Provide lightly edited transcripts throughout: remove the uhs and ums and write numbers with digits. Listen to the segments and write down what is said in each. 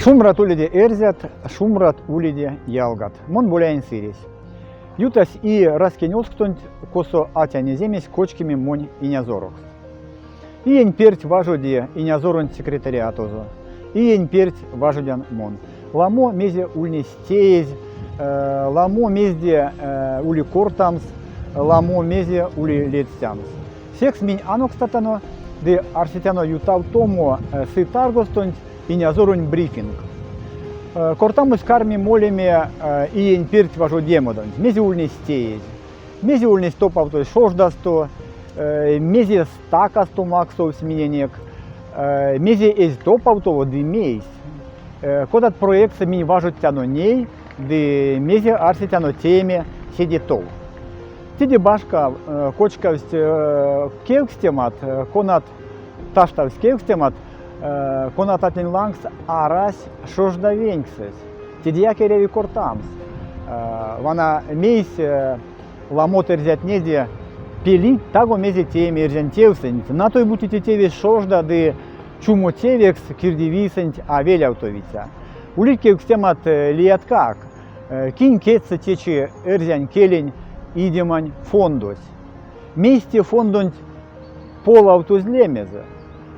Шумбрат уледе эрзят, шумбрат уледе ялгат. Мон Боляень Сыресь. Ютась и раськень озксонть, косо атянь эземесь кочкимим монь инязорокс. Иень перть важоди инязоронть секретариатозо. Иень перть важодян мон. Ламо мезе ульнесь теезь, ламо мезде ули кортамс, ламо мезе ули ледстямс. Секс минь анокстатано ды арсетяно ютавтомо сы таргостонть инязоронь брифинг. Кортамось карми молеме иень перть важодемадонть, мезе ульнесь теезь, мезе ульнесь топавтозь шождасто, мезе стакасто максовсь миненек, мезе эзь топавтово ды мейсь. Кодат проектсэ минь важодтяно ней ды мезе арсетяно тееме седе тов. Теде башка кочкавсть кевкстемат, конат таштавсть кевкстемат, конататнень лангс арась шожда веньксэсь. Тедеяк эряви кортамс. Вана мейсь ламот эрзятнеде пелить таго мезе тееме эрзянь тевсэнть. Натой бути те тевесь шожда ды чумо тевекс кирдивийсэнть а велявтовиця. Улить кевкстемат лияткак. Кинь кедьсэ течи эрзянь келень идемань фондось? Мейсь те фондонть полавтозь лемезэ?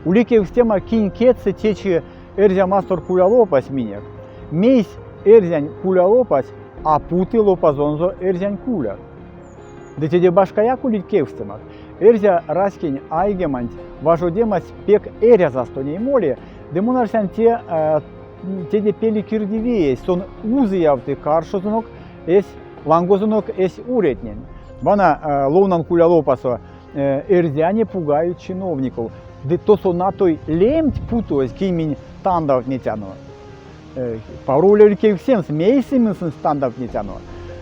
Ули кевкстема, кинь кедьсэ течи Эрзя Мастор кулялопась минек? Мейсь эрзянь кулялопась а путы лопазонзо эрзянь кулят? Ды теде башкаяк улить кевкстемат. Эрзя раськень айгеманть важодемась пек эрязасто ней моли, ды мон арсян те теде пели кирдивиесь, сон узыявты каршозонок эсь лангозонок эсь уретнень. Вана ловнан кулялопасо эрзяне пугают чиновников. Ды тосо натой лемть путозь, кинь минь тандавтнетяно. Паро улевель кевкстемс, мейсэ минь сынст тандавтнетяно.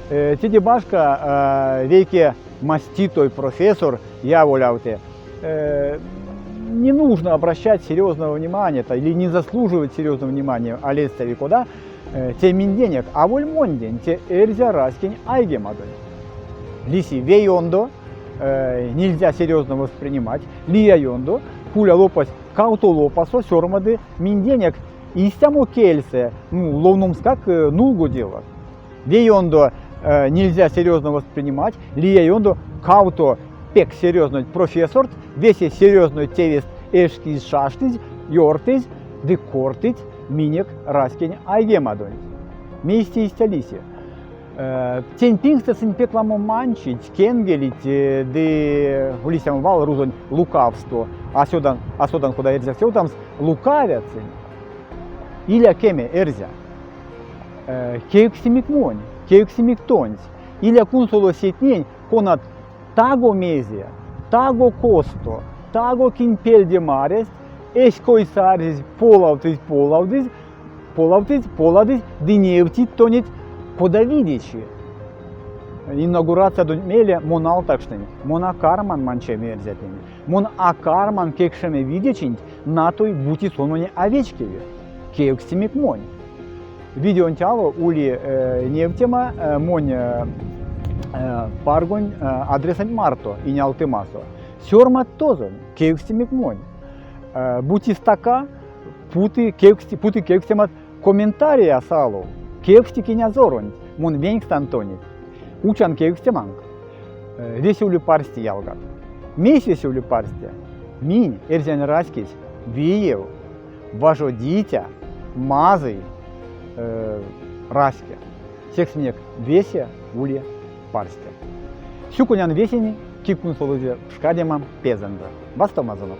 Теде башка вейке маститой профессор яволявты, не нужно обращать серьезного внимания или не заслуживает серьезного внимания а кода те минденек, аволь мондень, те эрзя раськень айгемадонть. Лиси ве ёндо, нельзя серьезно воспринимать, лия ёндо, куля лопась кавто лопасо сёрмады минденек истямо кельсэ, ну, ловномскак нулгодева. Ве ёндо нельзя серьезно воспринимать, лия ёндо кавто пек серьезной профессорт, весе серьезной тевест эшкизь шаштызь, ёртызь ды кортыть минек раськень айгемадонть. Мейсь истя лиси? Тень пингстэ сынь пек ламо манчить, кенгелить ды ули истямо вал рузонь лукавство. А сёдан, а содан кода эрзякс ёвтамс, лукавят сынь. Иля кеме, эрзя. Кевкстимик монь, кевкстимик тонсь. Иля кунсоло сетнень, конат таго мезе, таго косто, таго кинь пельде марясть, эсь койсэ арсезь полавтызь, полавтызь, полавтызь, поладызь ды невтить тонеть кода видечи. Инаугурациядонть мейле мон алтакшнынь, мон а карман манчеме эрзятнень, мон а карман кекшеме видечинть, натой бути сон монь а вечкеви. Кевкстимик монь. Видеонть ало ули невтема монь паргонь адресэнть марто инялтымасо. Сёрмадт тозонь, кевкстимик монь. Бути стака, путы, кевксти, путы кевкстемат комментария алов. Кевкстик инязоронть, мон венькстан тонеть. Учан кевкстеманк. Весе ули парсте, ялгат. Мейсь весе ули парсте? Минь, эрзянь раськесь, виев, важодиця, мазый раське. Секс минек весе ули парсте. Сюконян весень, ки кунсолызе пшкадемам пезэнзэ. Вастомазонок!